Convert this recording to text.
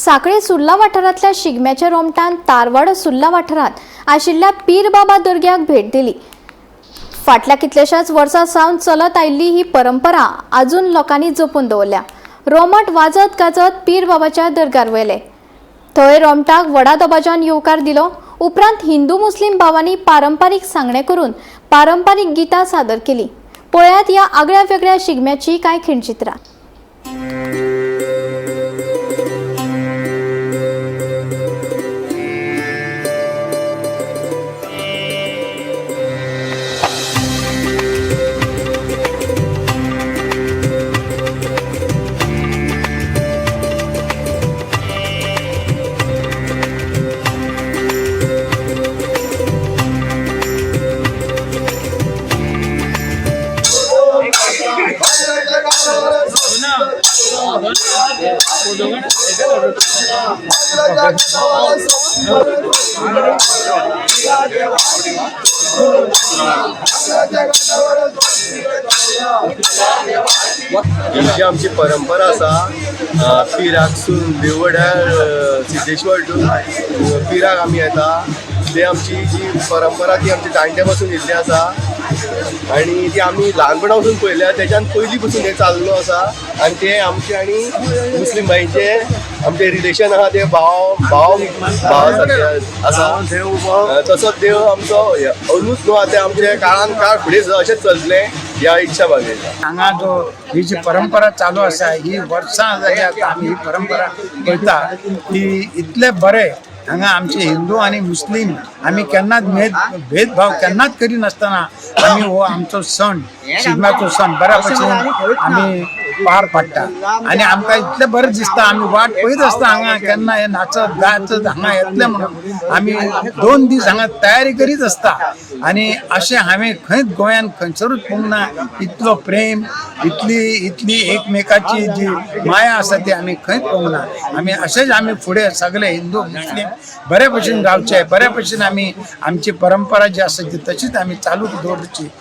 साखळे सुर्ला वाठारांतल्या शिगम्याच्या रोमटान तारवाडो सुर्ला वाठारांत आशिल्ल्या पीर बाबा दर्ग्याक भेट दिली. फाटल्या कितल्याशाच वर्सां सावन चलत आयिल्ली ही परंपरा अजून लोकांनी जपून दवरल्या. रोमट वाजत गाजत पीर बाबाच्या दर्गार वयले. थंय रोमटाक व्हडा दबाज्यान येवकार दिलो. उपरांत हिंदू मुस्लीम भावांनी पारंपारीक सांगणें करून पारंपारीक गितां सादर केली. पळयात ह्या आगळ्या वेगळ्या शिगम्याची कांय खिणचित्रां. ही जी आमची परंपरा आसा, पिराकसून देवड्यार सिद्धेश्वर टू पिराक आमी येता. ते आमची जी परंपरा ती आमची जाणट्या पासून येयल्ली आसा आनी ती आमी ल्हानपणा पासून पळयल्या. तेच्यान पयलीं पासून हें चाललो आसा आनी ते आमचे आनी मुस्लीम भाईचे आमचे रिलेशन आहा, ते भाव भाव भाव सारके आसा. तसोच देव आमचो अनूच न्हू, आतां आमच्या काळान काळ फुडें सुद्दां अशेंच चलतलें ह्या इच्छा बागयता. हांगा जो ही जी परंपरा चालू आसा, ही वर्सां जाली आतां आमी ही परंपरा पळयता की इतले बरे हांगा आमचे हिंदू आनी मुस्लीम आमी केन्नाच भेदभाव केन्नाच करिनासतना आमी हो आमचो सण, शिगम्याचो सण बऱ्या भशेन आमी पार पाडटा आनी आमकां इतलें बरें दिसता. आमी वाट पळयत आसता हांगा केन्ना हे नाचत गाचत हांगा येतले म्हणून. आमी 2 दीस हांगा तयारी करीत आसता आनी अशें हांवें खंयच गोंयान खंयसरूच पळोवंक ना. इतलो प्रेम, इतली इतली एकमेकाची जी माया आसा ती आमी खंयच पळोवंक ना. आमी अशेंच आमी फुडें सगळे हिंदू मुस्लीम बऱ्या भशेन रावचे, बऱ्या भशेन आमी आमची परंपरा जी आसा ती तशीच आमी चालू दवरची.